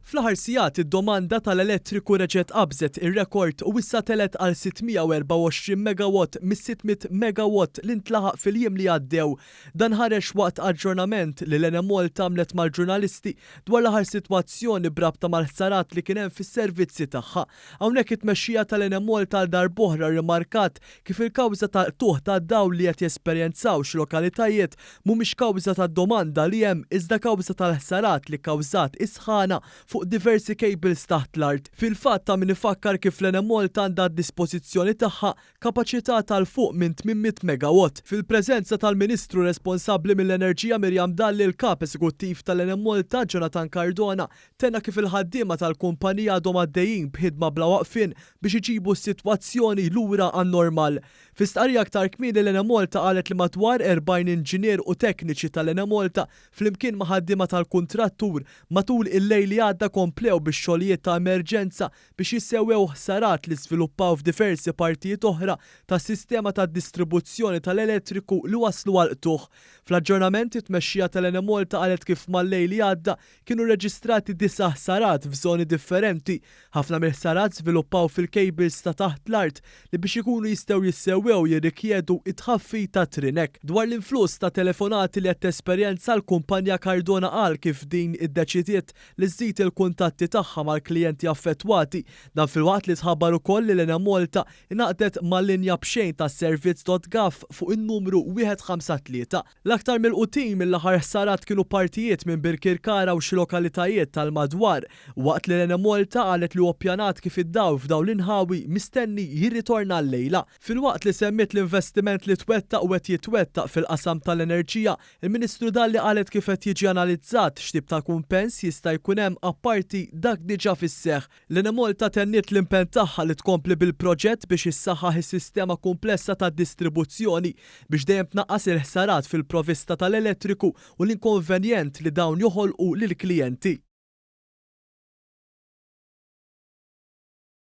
Fl-aħħar sigħat id-domanda tal-elettriku reġgħet qabżet ir-rekord u issa telgħet għal 624 megawatt mis-600 megawatt li ntlaħaq fil-jiem li għaddew. Dan ħareġ waqt aġġornament li l-Enemalta għamlet mal-ġurnalisti dwar l-aħħar sitwazzjoni b'rabta mal-ħsarat li kien hemm fis-servizzi tagħha. Hawnhekk it-tmexxija tal-Enemalta għal darb'oħra rrimarkat kif il-kawża tal-qtugħ tad-dawl li qed jesperjenzaw xi lokalitajiet mhumiex kawża tad-domanda li hemm iżda kawża tal-ħsarat li kkawżat is-sħana fuq diversi cables taħt l-art. Fil-fatt ta' min ifakkar kif l-Enemalta għandha għad-dispożizzjoni tagħha kapaċità ta' 'l fuq minn 800 megawatt. Fil-preżenza tal-Ministru responsabbli mill-Enerġija Miriam Dalli l-Kap Eżekuttiv tal-Enemalta Jonathan Cardona tenna kif il-ħaddiema tal-kumpanija għadhom għaddejjin b'ħidma bla waqfien biex iġibu s-sitwazzjoni lura għan-normal. Fi stqarrija aktar kmieni l-Enemalta qalet li madwar 40 inġinier u tekniċi tal-Enemalta flimkien ma' ħaddiema tal-kuntrattur matul il-lejl li għadda komplew bix-xogħlijiet ta' emerġenza biex jissewwew ħsarat li żviluppaw f'diversi partijiet oħra tas-sistema tad-distribuzzjoni tal-elettriku li wasslu għal qtugħ. Fl-aġġornament it-tmexxija tal-Enemalta qalet kif mal-lejl li għadda kienu rreġistrati disa' ħsarat f'żoni differenti. Ħafna mill-ħsarat żviluppaw fil-cables ta' taħt l-art li biex ikunu jistgħu jissewwew jirrikjedu t-tħaffir ta' trinek. Dwar l-influss ta' telefonati li qed tesperjenza l-kumpanja Cardona qal kif din iddeċidiet li żżid il-kuntatti tagħha mal-klijenti affettwati. Dan filwaqt li tħabbar ukoll li l-Enemalta ingħaqdet mal-linja b'xejn ta' servizz.gov fuq in-numru 153. L-aktar milqutin mill-aħħar ħsarat kienu partijiet minn Birkirkara u xi lokalitajiet tal-madwar, waqt li l-Enemalta qalet li huwa ppjanat kif id-dawl f'dawn l-inħawi mistenni jirritorna llejla. Filwaqt li semmiet l-investiment li twettaq u qed jitwettaq fil-qasam tal-enerġija, il-Ministru Dalli qalet kif qed jiġi analizzat x'tip ta' kumpens jista' jkun hemm apparti dak diġà fis-seħħ. L-Enemalta tenniet l-impenn tagħha li tkompli bil-proġett biex issaħħaħ is-sistema kumplessa ta' distribuzzjoni biex dejjem tnaqqas il-ħsarat fil-provista tal-elettriku u l-inkonvenjent li dawn joħolqu lill-klijenti.